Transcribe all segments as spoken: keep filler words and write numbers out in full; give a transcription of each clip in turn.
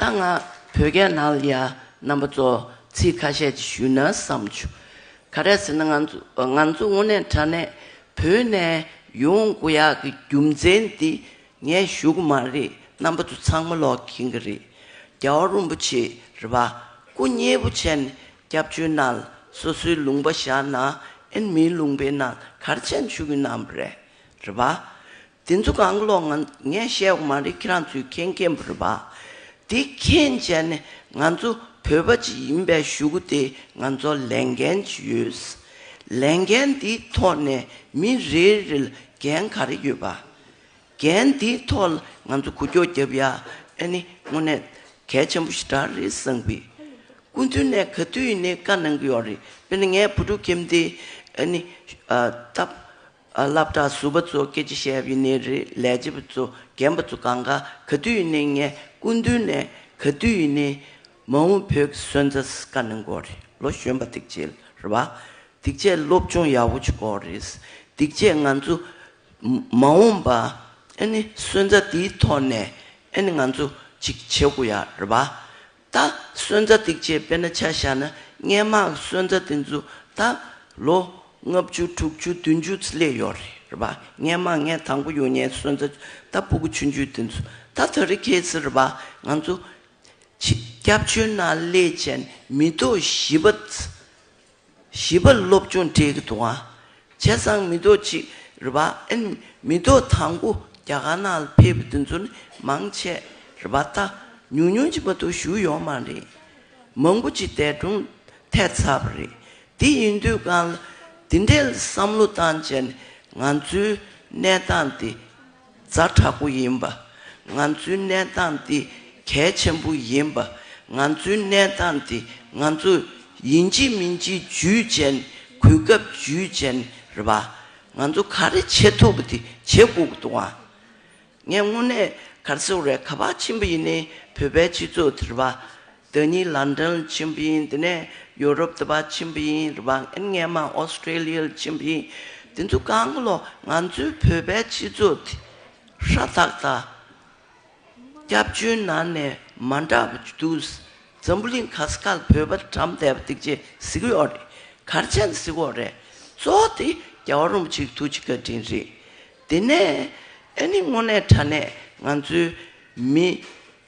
ད་ང་བོད་སྐད་ནང་ལ་ཡ་རྣམ་པ་ཚོ་ཚིག་ཁ་ཤས་ཅིག་ཞུས་ན་བསམ་བྱུང་། ག་རེ་ཟེར་ན་ང་ཚོ་ང་ཚོ་དངོས་གནས་དྲང་གནས་བོད་ནས་ཡོང་དགོས་ཡག་གི་རྒྱུ་མཚན་འདི་ངས་ཞུ་གི་མ་རེད། རྣམ་པ་ཚོ་ཚང་མ་ལོག་མཁྱེན་གི་རེད། རྒྱལ་བ་རིན་པོ་ཆེ་རེད་པ། སྐུ་མཉེལ་པོ་བྱས་ནས་སྐྱབས་བཅོལ་ནང་ལ་སོ་སོའི་ལུང་པ་བཞག་ན་ཨེ་མིའི་ལུང་པའི་ནང་ག་རེ་བྱས་ནས་བཞུགས་ཀྱི་གནང་བ་རེད། རེད་པ། དེ་ཚོ་གང་ག་ལོག་ང་ངས་བཤད་དགོས་མ་རེད། ཁྱེད་རང་ཚོས་མཁྱེན་མཁྱེན་པ་རེད་པ། དེ་མཁྱེན་བྱས་ནས་ང་ཚོ་བོད་པ་ཅིག་ཡིན་པའི་གཞུག་གུ་དེ་ང་ཚོ་ལས་འགན་ཅིག་ཡོད། ལས་འགན་འདིའི་ཐོག་ནས་མི་རེ་རེ་ལ་འགན་ག་རེ་ཡོད་པ། འགན་འདིའི་ཐོག་ལ་ང་ཚོ་འགུལ་སྐྱོད་རྒྱབ་ཡ་ཨ་ནི་དངོས་གནས་གལ་ཆེན་པོ་ཞེ་དྲག་རེད་བསམ་གི། སྐུ་མདུན་ནས་ག་དུས་ཡིན་ནའི་བཀའ་གནང་གི་ཡོད་རེད། དཔེར་ན་ངའི་བུ་ཕྲུག་ཁྱིམ་སྡེ་ཨ་ནི་ཨ་སྟབས་ཨ་སློབ་གྲྭ་ཟུར་པ་ཚོ་སྐད་ཆ་བཤད་པ་ཡིན་ནའི་རེད། ལས་བྱེད་པ་ཚོ་རྒན་པ་ཚོ་གང་ག་ག་དུས་ཡིན་ནའི་ངས་སྐུ་མདུན་ནས་ག་དུས་ཡིན་ནའི་མ་འོངས་བོད་ཀྱི་སོན་རྩ་བཀའ་གནང་གི་ཡོད་རེད། ལོ་གཞོན་པ་དེ་ག་ཅིག་རེད་པ། དེ་ག་ཅིག་སློབ་སྦྱོང་ཡག་པོ་བྱེད་དགོས་རེད། དེ་ག་ཅིག་ང་ཚོ་མ་འོངས་པ་ཨ་ནི་སོན་རྩ་དེའི་ཐོག་ནས་ཨ་ནི་ང་ཚོ་ཅིག་བྱེད་དགོས་ཡ་རེད་པ། ད་སོན་རྩ་དེ་ག་ཅིག་དཔེར་ན་ཆ་བཞག་ན་སྔན་མ་གི་སོན་རྩ་དེ་ཚོ་ད་ལོ་ལྔ་བཅུ་དྲུག་ཅུ་བདུན་ཅུ་ཙམ་སླེབས་ཡོད་རེད། རེད་པ། སྔན་མ་ངས་དང་པོ་ཡོང་མཁན་སོན་རྩ་ད་ཕྲུ་གུ་ཆུང་ཆུང་དེ་ཚོ་ད་ད་རེས་ཁ་སང་རེད་པ། ང་ཚོ་ཕྱི་སྐྱབས་བཅོལ་ནང་སླེབས་བྱས་མི་ཐོག་བཞི་པ། བཞི་པ་སློབ་སྦྱོང་སྤྲད་ཀྱི་འདུག་ཨ། བྱས་ཙང་མི་ཐོག་ཅིག་རེད་པ། ཨེ་མི་ཐོག་དང་པོ་རྒྱ་གར་ནང་ལ་ཕེབས་པ་དེ་ཚོ་ནི་མང་ཆེ་རེད་པ། ད་ཉུང་ཉུང་ཅིག་མ་གཏོགས་བཞུགས་ཡོད་མ་རེད། མང་པོ་ཅིག་འདས་གྲོངས་ཐེབས་ཚར་བ་རེད། དེ་ཡིན་དུས་གང་ལ་དེ་འདྲའི་བསམ་བློ་བཏང་བྱས་ང་ཚོའི་གནས་སྟངས་དེ་ཛ་དྲག་པོ་ཡིན་པ། ང་ཚོའི་གནས་སྟངས་འདི་གལ་ཆེན་པོ་ཡིན་པ། ང་ཚོའི་གནས་སྟངས་འདི་ང་ཚོ་ཡིན་གཅིག་མིན་གཅིག་འཇུས་བྱས་གོ་སྐབས་འཇུས་བྱས་རེད་པ། ང་ཚོ་ག་རེ་བྱེད་ཐུབ་པ་དེ་བྱེད་དགོས་ཀྱི་འདུག་ཨ། ངས་དངོས་གནས་ག་རེ་ཟེར་དགོས་རེད། ག་པར་ཕྱིན་པ་ཡིན་ནའི་བོད་པའི་སྤྱི་ཚོགས་དེ་རེད་པ། ད་ནི་ལན་ཌན་ལ་ཕྱིན་པ་ཡིན། དེ་ནས་ཡོ་རོབ་དེ་པར་ཕྱིན་པ་ཡིན་རེད་པ། ཨ་ནི་སྔན་མ་ཨོ་སི་ཀྲེ་ལི་ཡ་ལ་ཕྱིན་པ་ཡིན། དེ་ཚོ་གང་ག་ལོག་ང་ཚོའི་བོད་པའི་སྤྱི་ཚོགས་དེ་ཧྲ་ཐག་ཐག་སྐྱབས་བཅོལ་ནང་ནས་མ་འདྲ་བ་ཅིག་འདུག་འཛམ་བུ་གླིང་ག་ས་ག་ལ་བོད་པ་འགྲམ་བསྡད་པ་དེ་ག་ཅིག་གཟིགས་ཀྱི་ཡོད་རེད། ག་རེ་བྱས་ནས་གཟིགས་ཀྱི་ཡོད་རེད། གཙོ་བོ་དེ་རྒྱལ་བ་རིན་པོ་ཆེའི་ཐུགས་རྗེ་བཀའ་དྲིན་རེད། དེ་ནས་ཨ་ནི་དངོས་གནས་དྲང་གནས་ང་ཚོའི་མི་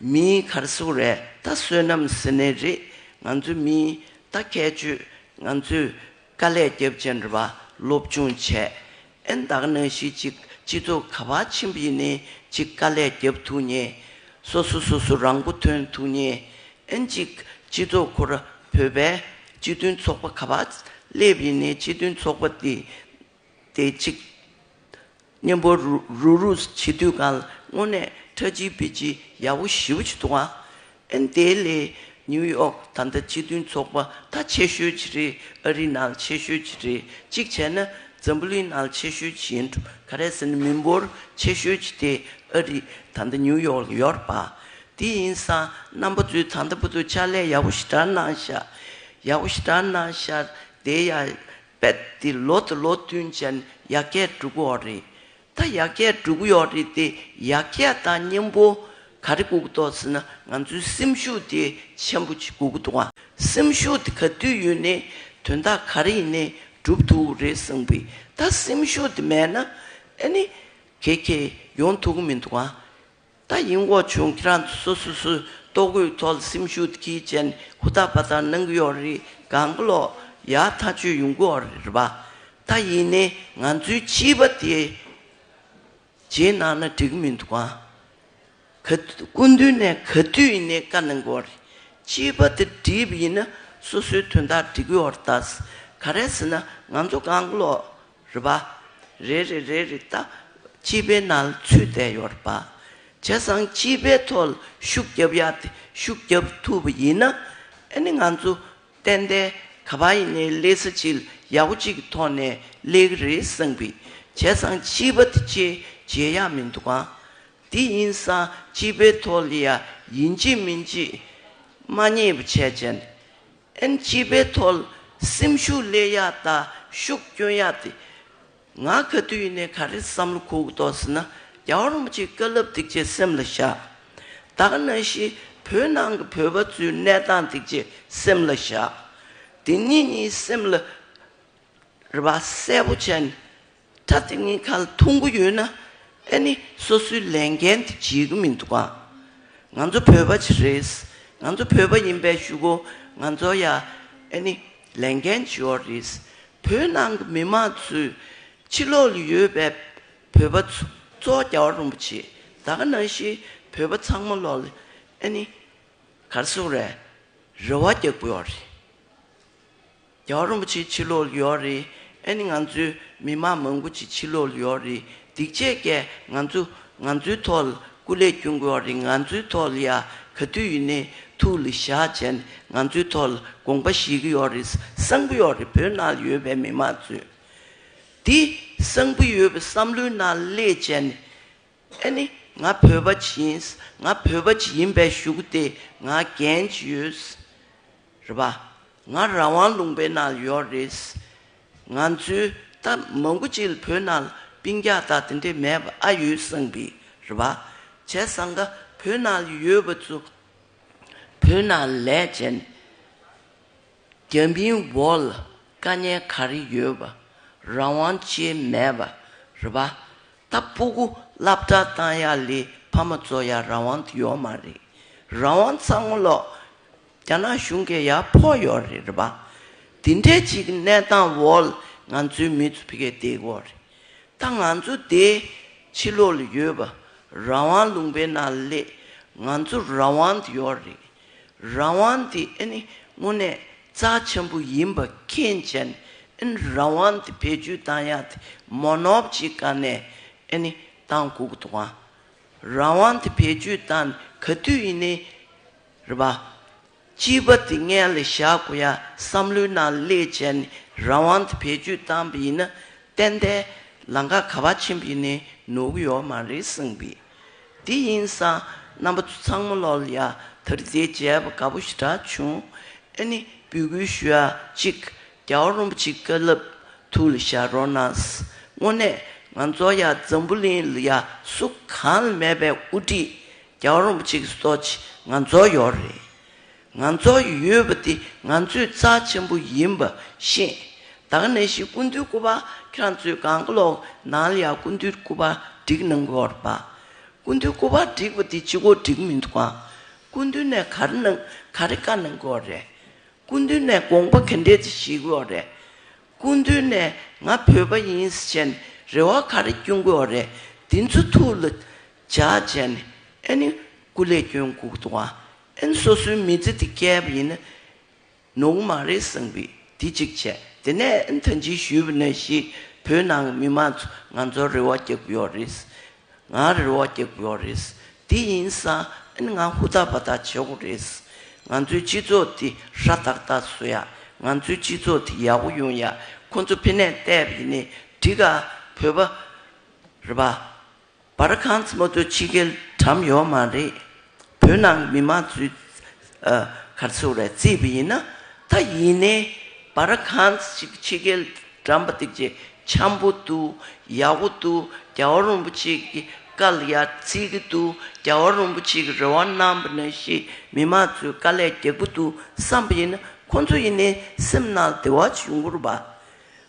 མིའི་ག་རེ་ཟེར་དགོས་རེད། ད་བསོད་ནམས་ཟེར་ནའི་རེད། ང་ཚོའི་མིའི་ད་ཁྱད་ཆོས་ང་ཚོས་དཀའ་ལས་བརྒྱབ་བྱས་རེད་པ། སློབ་སྦྱོང་བྱས། ཨེ་ད་ག་ནང་བཞིན་ཅིག་སྤྱི་ཚོགས་ག་པར་ཕྱིན་པ་ཡིན་ནའི་ཅིག་དཀའ་ལས་བརྒྱབ་ཐུབ་མཁན། སོ་སོ་སོ་སོ་རང་མགོ་ཐོན་ཐུབ་མཁན། ཨེ་ཅིག་སྤྱི་ཚོགས་ཁོ་ར་བོད་པའི་སྤྱི་མཐུན་ཚོགས་པ་ག་པར་སླེབས་པ་ཡིན་ནའི་སྤྱི་མཐུན་ཚོགས་པ་དེ་དེ་ཅིག་མཉམ་པོ་རུ་རུ་རུ་བྱེད་དུས་གང་ལ་དངོས་གནས་ཁྲ་ཆིལ་པི་ཆིལ་ཡག་པོ་ཞེ་པོ་ཅིག་འདུག་ཨ། ཨན་དེ་ལས་ནིའུ་ཡོག་ད་ལྟ་སྤྱི་མཐུན་ཚོགས་པ་ད་ཆེ་ཤོས་ཅིག་རེད། ཨ་རི་ནང་ཆེ་ཤོས་ཅིག་རེད། གཅིག་བྱས་ན་འཛམ་བུ་གླིང་ནང་ཆེ་ཤོས་ཅིག་ཡིན་འགྲོ། ག་རེ་ཟེར་ན་མི་འབོར་ཆེ་ཤོས་ཅིག་དེ་ཨ་རི་ད་ལྟ་ནིའུ་ཡོག་ལ་ཡོད་རེད་པ། དེ་ཡིན་ཙང་རྣམ་པ་ཚོས་ད་ལྟ་བར་དུ་ཕྱག་ལས་ཡག་པོ་ཞེ་དྲག་གནང་ཤག་ཡག་པོ་ཞེ་དྲག་གནང་ཤག་དེ་ཡ་རྦད་དེ་ལོ་དང་ལོ་བསྟུན་བྱས་ནས་ཡར་རྒྱས་འགྲོ་གི་ཡོད་རེད། ད་ཡར་རྒྱས་འགྲོ་གི་ཡོད་རེད་དེ། ཡར་རྒྱས་དང་མཉམ་པོ་ག་རེ་དགོས་ཀྱི་འདུག་ཟེར་ན་ང་ཚོའི་སེམས་ཤུགས་དེ་ཆེན་པོ་ཅིག་དགོས་ཀྱི་འདུག་ཨ། སེམས་ཤུགས་དེ་ག་དུས་ཡོད་ནའི་དོན་དག་ག་རེ་ཡིན་ནའི་འགྲུབ་ཐུབ་ཀྱི་རེད་བསམ་གི། ད་སེམས་ཤུགས་དེ་མེད་ན་ཨ་ནི་ག་ག་ཡོང་ཐུབ་ཀྱི་མི་འདུག་ཨ། ད་ཡིན་དགོས་བྱུང་། ཁྱེད་རང་ཚོ་སོ་སོ་སོའི་ལྟོ་གོས་ཐོག་ལ་སེམས་ཤུགས་དེ་འཁྱེར་བྱས་ནས་ཧུར་ཐག་འབད་ཐག་གནང་གི་ཡོད་རེད། གང་ག་ལོག་ཡར་ཐག་གཅོད་ཡོང་གི་ཡོད་རེད་པ། ད་ཡིན་ནའི་ང་ཚོའི་སྤྱི་པ་དེ་རྗེས་གནང་ན་འགྲིག་གི་མི་འདུག་ཨ། ག་སྐུ་མདུན་ནས་ག་དུས་ཡིན་ནའི་བཀའ་གནང་གི་ཡོད་རེད། སྤྱི་པ་དེ་འགྲིག་པ་ཡིན་ན་སོ་སོའི་དོན་དག་འགྲིག་གི་ཡོད་རེད། ད་ག་རེ་ཟེར་ན་ང་ཚོ་གང་ག་ལོག་རེད་པ། རེད་རེད་རེད་རེད། ད་སྤྱི་པའི་ནང་ལ་ཚུད་བསྡད་ཡོད་རེད་པ། བྱས་ཙང་སྤྱི་པའི་ཐོག་ལ་ཤུགས་རྒྱབ་ཡ་དེ་ཤུགས་རྒྱབ་ཐུབ་པ་ཡིན་ན་ཨ་ནི་ང་ཚོ་ཏན་ཏན་ག་པར་ཡིན་ནའི་སླེབས་ས་ཅིག་ལ་ཡག་པོ་ཅིག་གི་ཐོག་ནས་སླེབས་ཀྱི་རེད་བསམ་གི། བྱས་ཙང་སྤྱི་པ་དེ་ཅིག་བརྗེད་ཡ་མི་འདུག་ག་དེ་ཡིན་ཙང་སྤྱི་པའི་ཐོག་ལ་ཡ་ཡིན་གཅིག་མིན་གཅིག་མ་ཉེས་པ་བྱས་བྱས། ཨན་སྤྱི་པའི་ཐོག་ལ་སེམས་ཤུགས་སླེབས་ཡག་དང་ཤུགས་སྐྱོན་ཡག་དེ། ང་ག་དུས་ཡིན་ནའི་ག་རེ་བསམ་བློ་འཁོར་གྱི་འདུག་ཟེར་ན། རྒྱལ་བ་རིན་པོ་ཆེའི་བཀའ་སློབ་དེ་ཅིག་སེམས་ལ་བཞག་ད་ག་ནང་བཞིན་ བོད་ནང་གི་བོད་པ་ཚོའི་གནས་སྟངས་དེ་ཅིག་སེམས་ལ་བཞག་དེ་གཉིས་གཉིས་སེམས་ལ་རེ་བ་གསལ་པོ་བྱས་ནས་ཁྲ་དེ་གཉིས་ཁ་ལ་ཐུག་གི་ཡོད་ན་ཨ་ནི་སོ་སོའི་ལས་འགན་དེ་བྱེད་ཀྱི་མི་འདུག་ག་ང་ཚོ་བོད་པ་ཅིག་རེད། ང་ཚོ་བོད་པ་ཡིན་པའི་གཞུག་གུ་ང་ཚོ་ཡ་ཨ་ནི་ལས་འགན་ཅིག་ཡོད་རེད། བོད་ནང་གི་མི་མང་ཚོས་ཕྱི་ལོགས་ལ་ཡོད་པའི་བོད་པ་ཚོ་གཙོ་བོ་རྒྱལ་བ་རིན་པོ་ཆེ་ད་ག་ནང་བཞིན་བོད་པ་ཚང་མ་ལོག་ལ་ཨ་ནི་ག་རེ་ཟེར་དགོས་རེད། རེ་བ་རྒྱག་གི་ཡོད་རེད། རྒྱལ་བ་རིན་པོ་ཆེ་ཕྱི་ལོགས་ལ་ཡོད་རེད། ཨ་ནི་ང་ཚོའི་མི་མང་མང་པོ་ཅིག་ཕྱི་ལོགས་ལ་ཡོད་རེད། སྡིག་ཆས་ཀྱིས་ང་ཚོ་ང་ཚོའི་ཐོག་ལ་སྐུ་ལས་སྐྱོན་གྱི་ཡོད་རེད། ང་ཚོའི་ཐོག་ལ་ཡ་ག་དུས་ཡིན་ནའི་ཐུགས་ལ་བཞག་བྱས་ནས་ང་ཚོའི་ཐོག་ལ་དགོངས་པ་བཞེས་ཀྱི་ཡོད་རེད། གསང་གི་ཡོད་རེད། བོད་ནང་ལ་ཡོད་པའི་མི་མང་ཚོས་འདི་གསང་པོ་ཡོད་པའི་བསམ་བློའི་ནང་སླེབས་བྱས་ནས། ཨ་ནི་ང་བོད་པ་ཅིག་ཡིན། ང་བོད་པ་ཅིག་ཡིན་པའི་གཞུག་གུ་དེ་ང་འགན་ཅིག་ཡོད། རེད་པ། ང་རང་དབང་ལུང་པའི་ནང་ཡོད་རེད། ང་ཚོའི་ད་མང་པོ་ཅིག་ལ་བོད་ནང་ལ་སྤུན་ཀྱག་དང་དེ་འདྲས་མེད་པ་ཨ་ཡོད་གསུངས་པས་རེད་པ། བྱས་ཙང་ཀ་བོད་ནང་ལ་ཡོད་པ་ཚོ་བོད་ནང་ལས་བྱས་ནས། རྒྱ་མིའི་འོག་ལ་དཀའ་ངལ་ག་རེ་ཡོད་པ། རང་དབང་ཅིག་མེད་པ་རེད་པ། ད་སྤུ་གུ་སློབ་གྲྭ་བཏང་ཡག་ལ་ཕ་མ་ཚོ་ཡ་རང་དབང་དེ་ཡོད་མ་རེད། རང་དབང་ཚང་མ་ལོག་རྒྱ་ནག་གཞུང་གིས་ཡར་ཕོག་ཡོད་རེད་རེད་པ། དེ་འདྲའི་ཅིག་གི་གནས་སྟངས་འོག་ལ་ང་ཚོའི་མི་ཚོ་ཕ་གིར་བསྡད་ཀྱི་ཡོད་རེད། ད་ང་ཚོ་དེ་ཕྱི་ལོགས་ལ་ཡོད་པ་རང་དབང་ལུང་པའི་ནང་སླེབས། ང་ཚོ་རང་དབང་དེ་ཡོད་རེད། རང་དབང་དེ་ཨ་ནི་དངོས་གནས་རྩ་ཆེན་པོ་ཡིན་པ་མཁྱེན་བྱས་ནས་ཨ་ནི་རང་དབང་དེ་བེད་སྤྱོད་བཏང་ཡག་དེ་མོ་ནོབ་ཅིག་ག་ནས་ཨ་ནི་བཏང་དགོས་ཀྱི་འདུག་ཨ། རང་དབང་དེ་བེད་སྤྱོད་བཏང་ག་དུས་ཡིན་ནའི་རེད་པ། སྤྱི་པ་དེ་སྔོན་ལ་བཞག་དགོས་ཡ་བསམ་བློའི་ནང་སླེབས་བྱས་ནས་རང་དབང་དེ་བེད་སྤྱོད་བཏང་པ་ཡིན་ན་ཏན་ཏན་ལམ་ཁ་ག་པར་ཕྱིན་པ་ཡིན་ནའི་ནོར་གི་ཡོད་མ་རེད་གསུངས་པས། དེ་ཡིན་ཙང་རྣམ་པ་ཚོ་ཚང་མ་ལོག་ལ་ཡ་ད་རེས་དེ་མཇལ་བ་དགའ་པོ་ཞེ་དྲག་བྱུང་། ཨ་ནི་འབོད་སྐུལ་ཞུ་ཡ་གཅིག་རྒྱལ་བ་རིན་པོ་ཆེའི་བཀའ་སློབ་ཐུགས་ལ་བཞག་རོགས་གནང་། དངོས་གནས་ང་ཚོ་ཡ་འཛམ་བུ་གླིང་ལ་ཡ་སུ་གང་ལ་མེད་པའི་དབུ་ཁྲིད་རྒྱལ་བ་རིན་པོ་ཆེ་གི་སོགས་ཅིག་ང་ཚོ་ཡོད་རེད། ང་ཚོ་ཡོད་པ་དེ་ང་ཚོས་རྩ་ཆེན་པོ་ཡིན་པ་ཤེས། ད་ག་ནང་བཞིན་སྐུ་མདུན་སྐུ་པར་ཁྱེད་རང་ཚོས་གང་ག་ལོག་ནང་ལ་ཡ་སྐུ་མདུན་སྐུ་པར་སྒྲིག་གནང་དགོས་རེད་པ། སྐུ་མདུན་སྐུ་པར་བསྒྲིགས་པ་དེ་གཅིག་པོ་འགྲིག་མི་འདུག་ག་སྐུ་མདུན་ནས་ག་རེ་གནང་ག་རེ་བཀའ་གནང་དགོས་རེད། སྐུ་མདུན་ནས་དགོངས་པ་ག་འདྲས་ཅིག་བཞེས་དགོས་རེད། སྐུ་མདུན་ནས་ང་བོད་པ་ཡིན་ཟེར་བྱས་ནས་རེ་བ་ག་རེ་སྐྱོན་དགོས་རེད། དེ་ཚོ་ཐུགས་ལ་འཇགས་བྱས་ནས་ཨ་ནི་སྐུ་ལས་སྐྱོན་དགོས་འདུག་ག་ཨ་ནི་སོ་སོའི་མི་ཚེ་དེ་བསྐྱལ་བ་ཡིན་ན། ནོར་མ་རེད་བསམ་པའི་འདི་གཅིག་བྱས། དེ་ནས་ཨ་ནི་ད་ཅི་ཞུས་པ་ནང་བཞིན་བོད་ནང་གི་མི་མང་ཚོ་ང་ཚོར་རེ་བ་རྒྱག་གི་ཡོད་རེད། ང་རེ་བ་རྒྱག་གི་ཡོད་རེད། དེ་ཡིན་ཙང་ཨ་ནི་ང་ཧུར་ཐག་འབད་ཐག་བྱེད་དགོས་རེད། ང་ཚོའི་སྤྱི་ཚོགས་འདི་སྲ་ཐག་ཐག་བཟོ་ཡ། ང་ཚོའི་སྤྱི་ཚོགས་འདི་ཡག་པོ་ཡོང་ཡ། ཁོ་ཚོ་ཕི་ནས་བལྟས་པ་ཡིན་ནའི་འགྲིག་ག་བོད་པ་རེད་པ། སྦར་ཁཱན་ཚོ་མ་གཏོགས་ཕྱི་རྒྱལ་འགྲམ་ཡོད་མ་རེད། བོད་ནང་གི་མི་མང་ཚོས་ཨ་ག་རེ་ཟེར་དགོས་རེད་བརྩིས་པ་ཡིན་ན། ད་ཡིན་ནའི་སྦར་ཁཱན་ཞིག་ཕྱི་རྒྱལ་འགྲམ་པ་དེ་ཅིག་འཆམ་པོ་འདུག་ཡག་པོ་འདུག་རྒྱལ་བ་རིན་པོ་ཆེ་གི་བཀའ་ལ་ཡ་བརྩི་གི་འདུག་རྒྱལ་བ་རིན་པོ་ཆེ་གི་རེ་བ་གནང་པ་ནང་བཞིན་མི་མང་ཚོས་དཀའ་ལས་རྒྱག་གི་འདུག་བསམ་པ་ཡིན་ན། ཁོ་ཚོ་ཡིན་ནའི་སེམས་ནང་བདེ་བ་ཅིག་ཡོང་གི་རེད་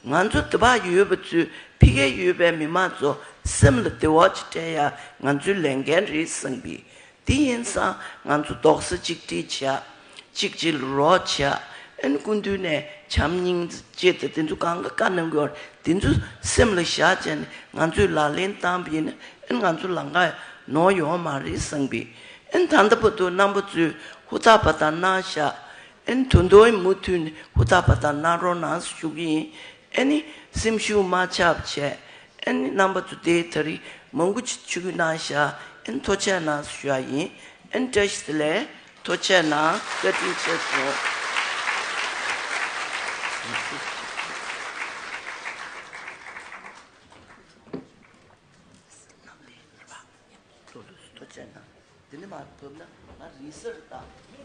པ། ང་ཚོ་འདི་པར་ཡོད་པ་ཚོས་ཕ་གིར་ཡོད་པའི་མི་མང་ཚོ་སེམས་ལ་བདེ་བ་ཅིག་སྤྲད་ཡ་ང་ཚོའི་ལས་འགན་རེད་བསམ་པས། དེ་ཡིན་ཙང་ང་ཚོ་རྡོག་རྩ་གཅིག་སྒྲིལ་བྱ། གཅིག་གཅིག་ལ་རོགས་བྱ། ཨ་ནི་སྐུ་མདུན་ནས་བྱམས་སྙིང་རྗེ་དང་དེ་ཚོ་གང་ག་བཀའ་གནང་གི་ཡོད་རེད། དེ་ཚོ་སེམས་ལ་བཞག་བྱས་ནས་ང་ཚོས་ལག་ལེན་བཏང་པ་ཡིན་ན་ཨ་ནི་ང་ཚོ་ལམ་ཁ་ནོར་ཡོད་མ་རེད་བསམ་པས། ཨ་ནི་ད་ལྟ་བར་དུ་རྣམ་པ་ཚོས་ཧུར་ཐག་འབད་ཐག་གནང་ཤག་ཨ་ནི་ད་དུང་མུ་མཐུད་ནས་ཧུར་ཐག་འབད་ཐག་གནང་རོགས་གནང་ཞུ་གི་ཡིན། ཨ་ནི་སེམས་ཤུགས་མ་ཆག་བྱས། ཨ་ནི་རྣམ་པ་ཚོ་དེ་ད་རེས་མང་པོ་ཅིག་ཆིབས་བསྒྱུར་གནང་ཤག་ཨ་ནི་ཐུགས་རྗེ་གནང་ཞུ་ཡ་ཡིན། ཨ་ནི་བཀྲ་ཤིས་བདེ་ལེགས། ཐུགས་རྗེ་གནང་། བཀའ་དྲིན་ཆེ་སོང་། ཐུགས་རྗེ་གནང་། འདི་ནས་མར་བབས་ན་ང་རི་སར་བཏང་།